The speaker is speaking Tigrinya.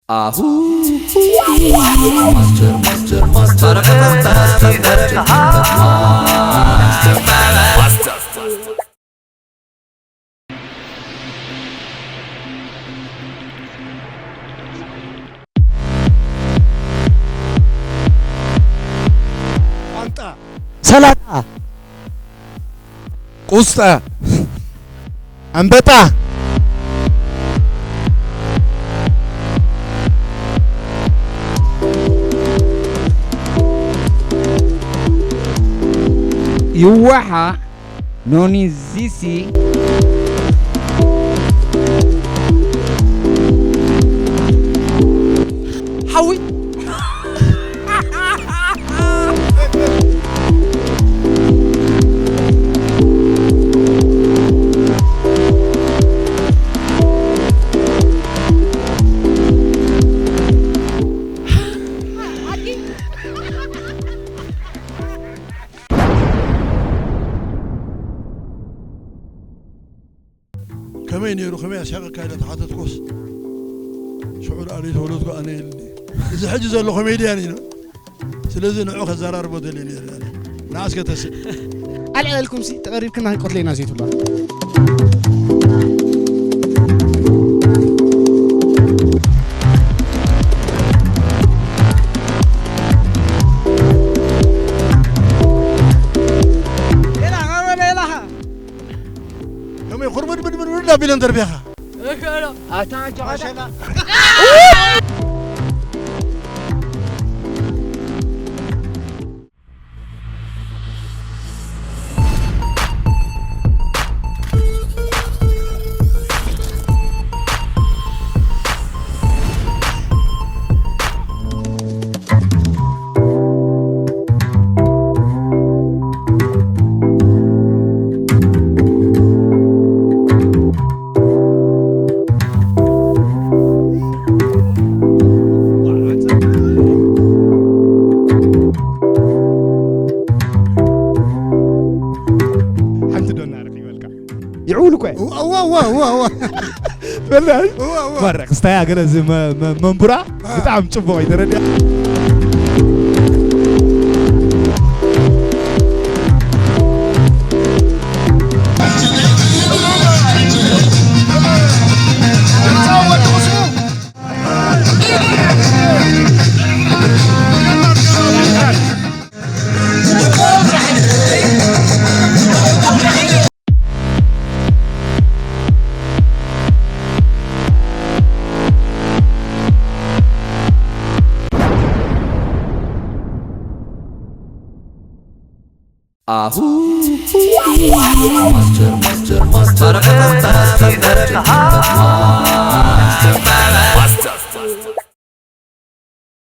ኣሁ ማስተር ማስተር ማስተር ቋንጣ፣ ሰላጣ፣ ቁስጣ፣ ኣንበጣ፣ ይዋሓ፣ ኖኒ ዚሲ። ሓዊ። ከመይ ነይሩ ከመይ ኣስሒቐካ ኢለ ተሓተትኮስ ሽዑ ደኣ ዘይተወለድኩ ኣነ የለኒ። እዚ ሕጂ ዘሎ ኮሜድያን እዩ። ስለዚ ንዑ ከዘራርቦ ደልየ ነይረ ኣነ። ንዓስከ ተስእ። ኣልዕለልኩም ሲ ተቐሪብክና ክትቆትለና ዘይትብላ። ከመይ ኩርምድምድምድ ኣቢለን ደርቢኻ። ሓንቲ ዶ እናረኺበልካ ይዕውል እኮ እየ። እዋ እዋ እዋ እዋ እዋ። በላይ እዋ እዋ። ማራ ክስታያ ገለ እዚ መ- መ- መንቡራ ብጣዕሚ ጽቡቕ እዩ ተረዲኣ። ኣሁ ማስተር ማስተር ማስተር